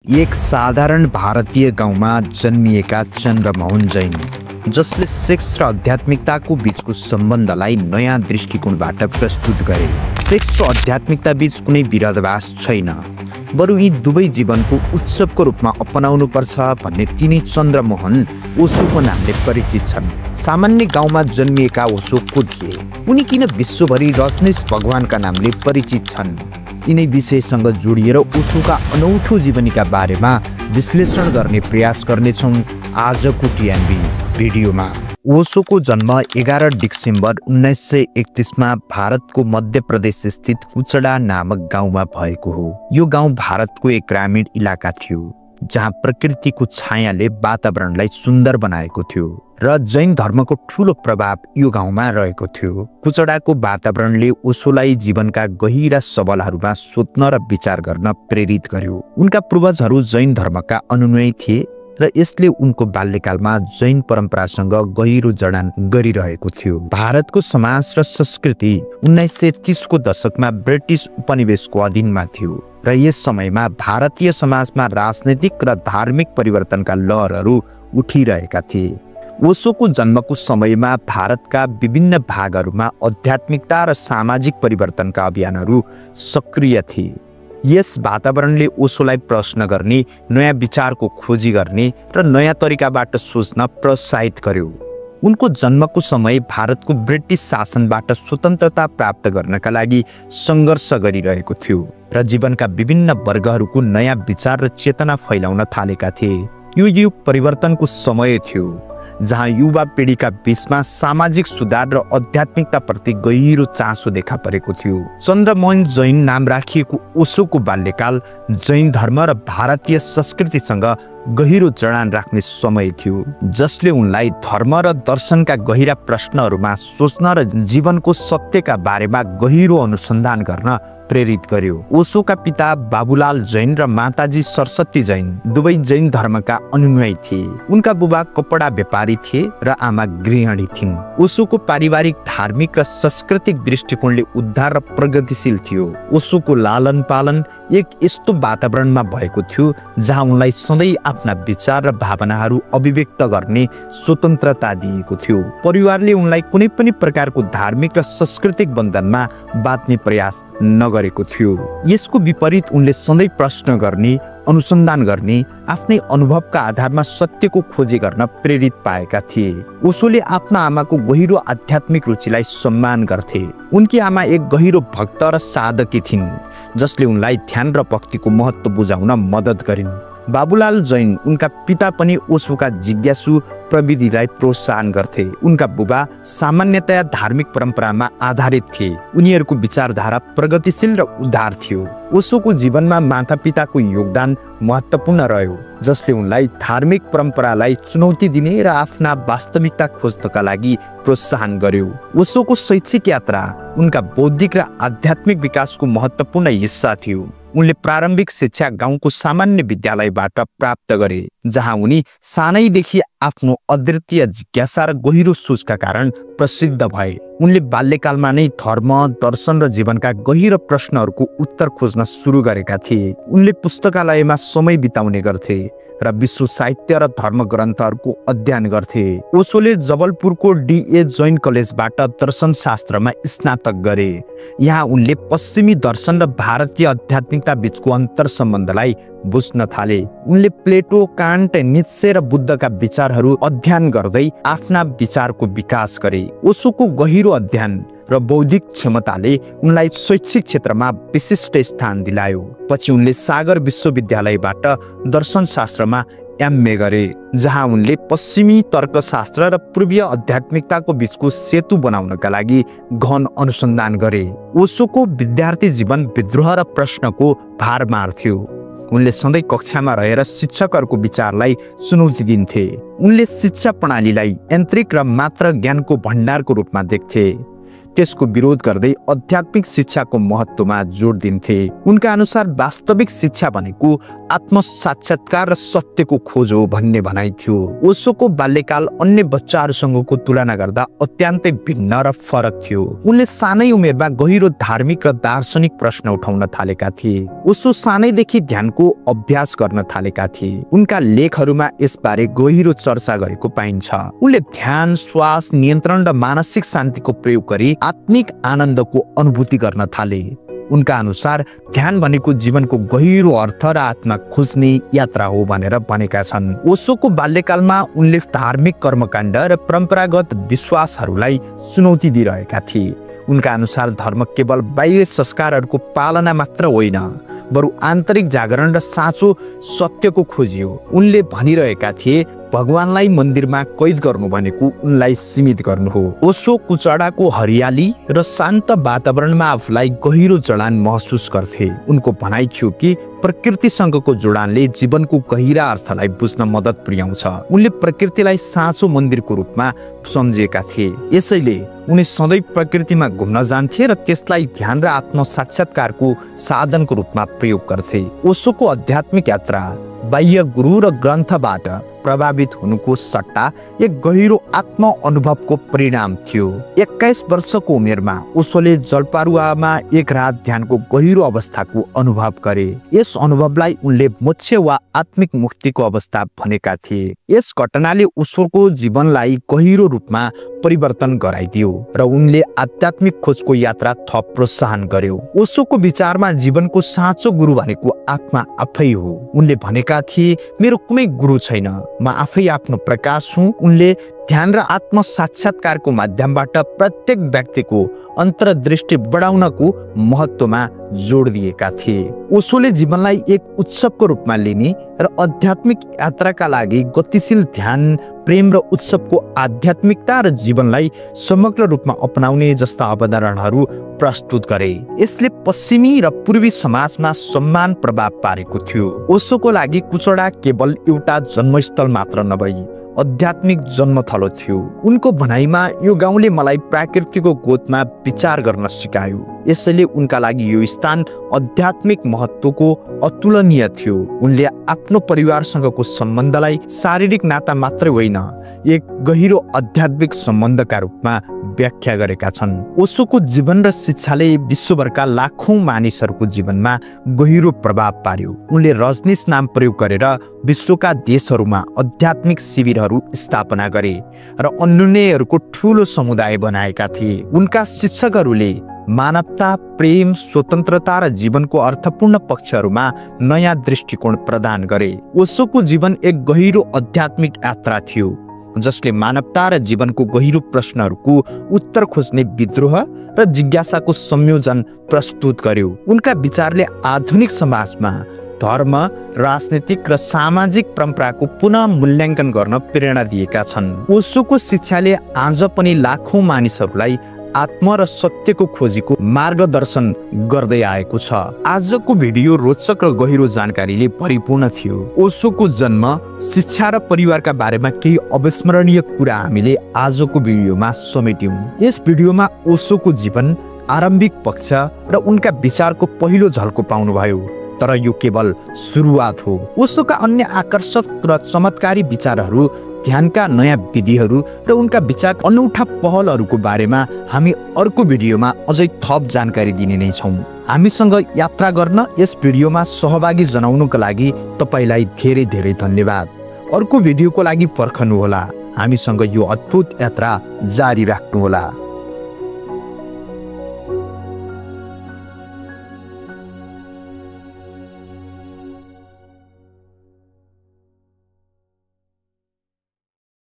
एक साधारण भारतीय गाउँमा जन्मिएका चन्द्रमोहन जैन, जसले सेक्स र आध्यात्मिकताको बीचको सम्बन्धलाई नयाँ दृष्टिकोणबाट प्रस्तुत गरे। सेक्स र आध्यात्मिकता बीच कुनै विरोधाभास छैन, बरु यी दुवै जीवनको उत्सवको रूपमा अपनाउनुपर्छ भन्ने तिनै चन्द्रमोहन ओशोको नामले परिचित छन्। सामान्य गाउँमा जन्मिएका ओशो को थिए? उनी किन विश्वभरि रजनीश भगवानका नामले परिचित छन्? यिनै विषयसँग जोडिएर ओशोका अनौठो जीवनीका बारेमा विश्लेषण गर्ने प्रयास गर्नेछौँ आजको टिएनबी भिडियोमा। ओशोको जन्म 11 डिसेम्बर 1931 मा भारतको मध्य प्रदेश स्थित कुचडा नामक गाउँमा भएको हो। यो गाउँ भारतको एक ग्रामीण इलाका थियो जहाँ प्रकृतिको छायाले वातावरणलाई सुन्दर बनाएको थियो र जैन धर्मको ठूलो प्रभाव यो गाउँमा रहेको थियो। कुचडाको वातावरणले ओशोलाई जीवनका गहिरा सवालहरूमा सोच्न र विचार गर्न प्रेरित गर्यो। उनका पूर्वजहरू जैन धर्मका अनुयायी थिए र यसले उनको बाल्यकालमा जैन परम्परासँग गहिरो जडान गरिरहेको थियो। भारतको समाज र संस्कृति 1930 को दशकमा ब्रिटिस उपनिवेशको अधीनमा थियो र यस समयमा भारतीय समाजमा राजनैतिक र धार्मिक परिवर्तनका लहरहरू उठिरहेका थिए। ओशोको जन्मको समयमा भारतका विभिन्न भागहरूमा आध्यात्मिकता र सामाजिक परिवर्तनका अभियानहरू सक्रिय थिए। यस वातावरणले ओशोलाई प्रश्न गर्ने, नयाँ विचारको खोजी गर्ने र नयाँ तरिकाबाट सोच्न प्रोत्साहित गर्यो। उनको जन्मको समय भारतको ब्रिटिस शासनबाट स्वतन्त्रता प्राप्त गर्नका लागि सङ्घर्ष गरिरहेको थियो र जीवनका विभिन्न वर्गहरूको नयाँ विचार र चेतना फैलाउन थालेका थिए। यो युग परिवर्तनको समय थियो जहाँ युवा पिँढीका बीचमा सामाजिक सुधार र आध्यात्मिकता प्रति गहिरो चासो देखा परेको थियो। चन्द्रमोहन जैन नाम राखिएको ओशोको बाल्यकाल जैन धर्म र भारतीय संस्कृतिसँग गहिरो जडान राख्ने समय थियो, जसले उनलाई धर्म र दर्शनका गहिरा प्रश्नहरूमा सोच्न र जीवनको सत्यका बारेमा गहिरो अनुसन्धान गर्न प्रेरित गर्यो। ओशोका पिता बाबुलाल जैन र माताजी सरस्वती जैन दुवै जैन धर्मका अनुयायी थिए। उनका बुबा कपडा व्यापारी थिए र आमा गृहिणी थिइन्। ओशोको पारिवारिक धार्मिक र सांस्कृतिक दृष्टिकोणले उद्धार र प्रगतिशील थियो। ओशोको लालन पालन एक यस्तो वातावरणमा भएको थियो जहाँ उनलाई सधैँ आफ्ना विचार र भावनाहरू अभिव्यक्त गर्ने स्वतन्त्रता दिएको थियो। परिवारले उनलाई कुनै पनि प्रकारको धार्मिक र सांस्कृतिक बन्धनमा बाँध्ने प्रयास नगरेको थियो। यसको विपरीत उनले सधैँ प्रश्न गर्ने, अनुसन्धान गर्ने, आफ्नै अनुभवका आधारमा सत्यको खोजी गर्न प्रेरित पाएका थिए। ओशोले आफ्ना आमाको गहिरो आध्यात्मिक रुचिलाई सम्मान गर्थे। उनकी आमा एक गहिरो भक्त र साधकी थिइन्, जसले उनलाई ध्यान र भक्तिको महत्त्व बुझाउन मद्दत गरिन्। बाबुलाल जैन उनका पिता पनि ओशोका जिज्ञासु प्रविधिलाई प्रोत्साहन गर्थे। उनका बुबा सामान्यतया धार्मिक परम्परामा आधारित थिए। उनीहरूको विचारधारा प्रगतिशील र उदार थियो। ओशोको जीवनमा मातापिताको योगदान महत्त्वपूर्ण रह्यो, जसले उनलाई धार्मिक परम्परालाई चुनौती दिने र आफ्ना वास्तविकता खोज्नका लागि प्रोत्साहन गर्यो। ओशोको शैक्षिक यात्रा उनका बौद्धिक र आध्यात्मिक विकासको महत्त्वपूर्ण हिस्सा थियो। उनले प्रारम्भिक शिक्षा गाउँको सामान्य विद्यालयबाट प्राप्त गरे, जहाँ उनी सानैदेखि आफ्नो अद्वितीय जिज्ञासा र गहिरो सोचका कारण प्रसिद्ध भए। उनले बाल्यकालमा नै धर्म, दर्शन र जीवनका गहिरो प्रश्नहरूको उत्तर खोज्न सुरु गरेका थिए। उनले पुस्तकालयमा समय बिताउने गर्थे र विश्व साहित्य र धर्म ग्रन्थहरूको अध्ययन गर्थे। ओशोले जबलपुरको डीए जैन कलेजबाट दर्शन शास्त्रमा स्नातक गरे। यहाँ उनले पश्चिमी दर्शन र भारतीय आध्यात्मिकता बीचको अन्तर सम्बन्धलाई बुझ्न थाले। उनले प्लेटो, कान्ट, नित्से र बुद्धका विचारहरू अध्ययन गर्दै आफ्ना विचारको विकास गरे। ओशोको गहिरो अध्ययन र बौद्धिक क्षमताले उनलाई शैक्षिक क्षेत्रमा विशिष्ट स्थान दिलायो। पछि उनले सागर विश्वविद्यालयबाट दर्शनशास्त्रमा एमए गरे, जहाँ उनले पश्चिमी तर्कशास्त्र र पूर्वीय आध्यात्मिकताको बीचको सेतु बनाउनका लागि गहन अनुसन्धान गरे। ओशोको विद्यार्थी जीवन विद्रोह र प्रश्नको भारमार थियो। उनले सधैँ कक्षामा रहेर शिक्षकहरूको विचारलाई चुनौती दिन्थे। उनले शिक्षा प्रणालीलाई यान्त्रिक र मात्र ज्ञानको भण्डारको रूपमा देख्थे। त्यसको विरोध गर्दै आध्यात्मिक शिक्षाको महत्त्वमा जोड दिन्थे। उनका अनुसार वास्तविक शिक्षा भनेको आत्मसाक्षात्कार र सत्यको खोज हो भन्ने भनाइ थियो। ओशोको बाल्यकाल अन्य बच्चाहरूसँगको तुलना गर्दा अत्यन्तै भिन्न र फरक थियो। उनले सानै उमेरमा गहिरो धार्मिक र दार्शनिक प्रश्न उठाउन थालेका थिए। ओशो सानैदेखि ध्यानको अभ्यास गर्न थालेका थिए। उनका लेखहरूमा यसबारे गहिरो चर्चा गरेको पाइन्छ। उनले ध्यान, श्वास नियन्त्रण र मानसिक शान्तिको प्रयोग गरी आत्मिक आनन्दको अनुभूति गर्न थाले। उनका अनुसार ध्यान भनेको जीवनको गहिरो अर्थ र आत्मा खोज्ने यात्रा हो भनेर भनेका छन्। ओशोको बाल्यकालमा उनले धार्मिक कर्मकाण्ड र परम्परागत विश्वासहरूलाई चुनौती दिइरहेका थिए। उनका अनुसार धर्म केवल बाह्य संस्कारहरूको पालना मात्र होइन, बरु आन्तरिक जागरण र साँचो सत्यको खोजी हो। उनले भनिरहेका थिए, भगवानलाई मन्दिरमा कैद गर्नु भनेको उनलाई सीमित गर्नु हो। ओशो कुचडाको हरियाली र शान्त वातावरणमा आफूलाई गहिरो जडान महसुस गर्थे। उनको भनाइ थियो कि प्रकृतिसँगको जोडानले जीवनको गहिरा अर्थलाई बुझ्न मद्दत पुर्याउँछ। उनले प्रकृतिलाई साँचो मन्दिरको रूपमा सम्झेका थिए। यसैले उनी सधैँ प्रकृतिमा घुम्न जान्थे र त्यसलाई ध्यान र आत्मसाक्षात्कारको साधनको रूपमा प्रयोग गर्थे। ओशोको आध्यात्मिक यात्रा बाह्य गुरु र ग्रन्थबाट प्रभावित हुनुको सट्टा एक गहिरो आत्म अनुभवको परिणाम थियो। 21 वर्षको उमेरमा ओशोले जलपारुवामा एक रात ध्यानको गहिरो अवस्थाको अनुभव गरे। यस अनुभवलाई उनले मोक्ष वा आत्मिक मुक्तिको अवस्था भनेका थिए। यस घटनाले ओशोको जीवनलाई गहिरो रूपमा परिवर्तन गराइदियो र उनले आध्यात्मिक खोजको यात्रा थप प्रोत्साहन गर्यो। ओशोको विचारमा जीवनको साँचो गुरु भनेको आत्मा आफै हो। उनले भनेका थिए, मेरो कुनै गुरु छैन, म आफै आफ्नो प्रकाश हुँ। उनले ध्यान र आत्म साक्षात्कारको माध्यमबाट प्रत्येक व्यक्तिको अन्तर्दृष्टि बढाउनको महत्त्वमा जोड दिएका थिए। ओशोले जीवनलाई एक उत्सवको रूपमा लिने र आध्यात्मिक यात्राका लागि गतिशील ध्यान, प्रेम र उत्सवको आध्यात्मिकता र जीवनलाई समग्र रूपमा अपनाउने जस्ता अवधारणाहरू प्रस्तुत गरे। यसले पश्चिमी र पूर्वी समाजमा समान प्रभाव पारेको थियो। ओशोको लागि कुचडा केवल एउटा जन्मस्थल मात्र नभई आध्यात्मिक जन्मथलो थियो। उनको भनाइमा, यो गाउँले मलाई प्रकृतिको गोदमा विचार गर्न सिकायो। यसैले उनका लागि यो स्थान आध्यात्मिक महत्त्वको अतुलनीय थियो। उनले आफ्नो परिवारसँगको सम्बन्धलाई शारीरिक नाता मात्रै होइन, एक गहिरो आध्यात्मिक सम्बन्धका रूपमा व्याख्या गरेका छन्। ओशोको जीवन र शिक्षाले विश्वभरका लाखौं मानिसहरूको जीवनमा गहिरो प्रभाव पार्यो। उनले रजनीश नाम प्रयोग गरेर विश्वका देशहरूमा आध्यात्मिक शिविरहरू स्थापना गरे र अन्यायहरूको ठूलो समुदाय बनाएका थिए। उनका शिक्षकहरूले मानवता, प्रेम, स्वतन्त्रता र जीवनको अर्थपूर्ण पक्षहरूमा नयाँ दृष्टिकोण प्रदान गरे। ओशोको जीवन एक गहिरो आध्यात्मिक यात्रा थियो जसले मानवता र जीवनको गहिरो प्रश्नहरूको उत्तर खोज्ने विद्रोह र जिज्ञासाको संयोजन प्रस्तुत गर्यो। उनका विचारले आधुनिक समाजमा धर्म, राजनीतिक र सामाजिक परम्पराको पुनः मूल्याङ्कन गर्न प्रेरणा दिएका छन्। ओशोको शिक्षाले आज पनि लाखौं मानिसहरूलाई आत्म र सत्यको खोजीको मार्गदर्शन गर्दै आएको छ। आजको भिडियो रोचक र गहिरो जानकारीले परिपूर्ण थियो। ओशोको जन्म, शिक्षा र परिवारका बारेमा केही अविस्मरणीय कुरा हामीले आजको भिडियोमा समेट्यौं। यस भिडियोमा ओशोको जीवन, आरम्भिक पक्ष र उनका विचारको पहिलो झल्को पाउनुभयो, तर यो केवल सुरुवात हो। ओशोका अन्य आकर्षक र चमत्कारी विचारहरू, ध्यानका नयाँ विधिहरू र उनका विचार अनौठा पहलहरूको बारेमा हामी अर्को भिडियोमा अझै थप जानकारी दिने नै छौँ। हामीसँग यात्रा गर्न यस भिडियोमा सहभागी जनाउनुको लागि तपाईलाई धेरै धेरै धन्यवाद। अर्को भिडियोको लागि पर्खनुहोला। हामीसँग यो अद्भुत यात्रा जारी राख्नुहोला।